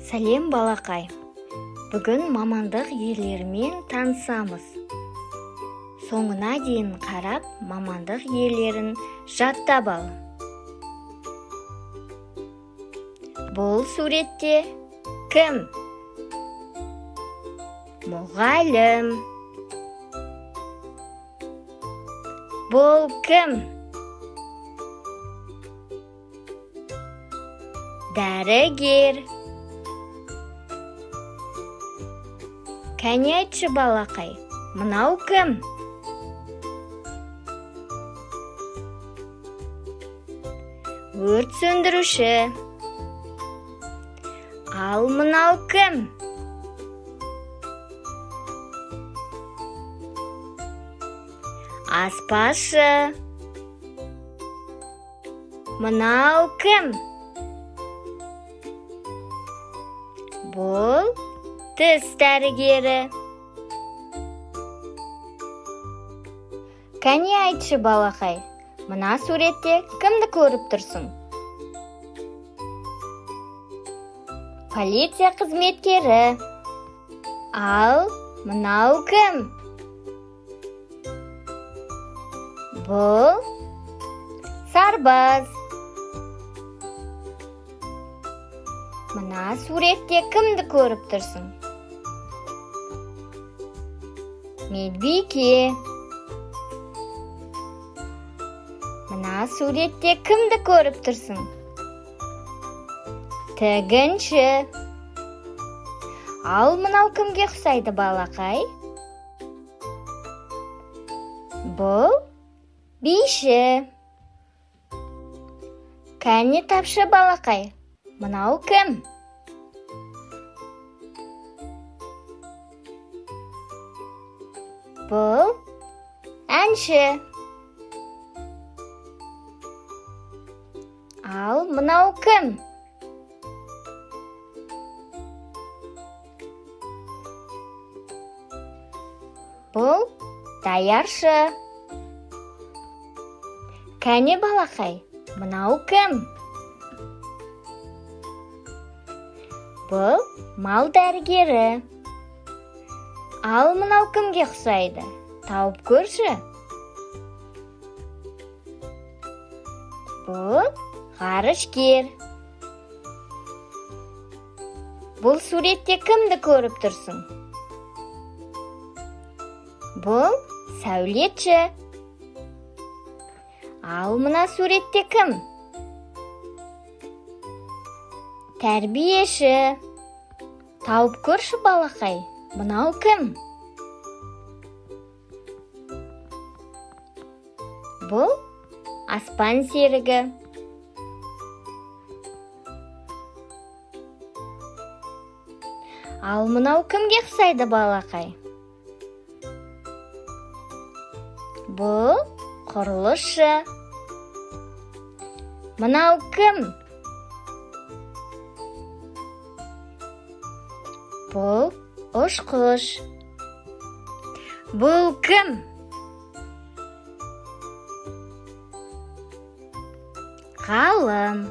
Сәлем, балақай. Бүгін мамандық иелерімен танысамыз. Соңына дейін қарап, мамандық иелерін жаттап ал. Бұл суретте кім? Мұғалім. Бұл кім? Дәрігер. Кәне айтшы, балақай, мынау кім? Өрт сөндіруші. Ал мынау кім? Аспазшы. Мынау кім? Бұл тіс дәрігері. Кәне айтшы, балақай, мына суретте кімді көріп тұрсың? Полиция қызметкері. Ал мынау кім? Бұл сарбаз. Мына суретте кімді көріп тұрсың? Медбике. Мына суретте кімді көріп тұрсың? Тігінші. Ал мынау кімге ұқсайды, балақай? Бұл биші. Кәне тапшы, балақай, мынау кім? Бұл әнші. Ал мынау кім? Бұл даяршы. Кәне, балақай, мынау кім? Бұл мал дәрігері. Ал мынау кімге ұқсайды? Тауып көрші. Бұл ғарышкер. Бұл суретте кімді көріп тұрсың? Бұл сәулетші. Ал мына суретте кім? Тәрбиеші. Тауып көрші, балақай, мынау кім? Бұл аспан серігі. Ал мынау кімге ұқсайды, балақай? Бұл құрылысшы. Мынау кім? Бұл ұшқыш. Бұл кім? Ғалым.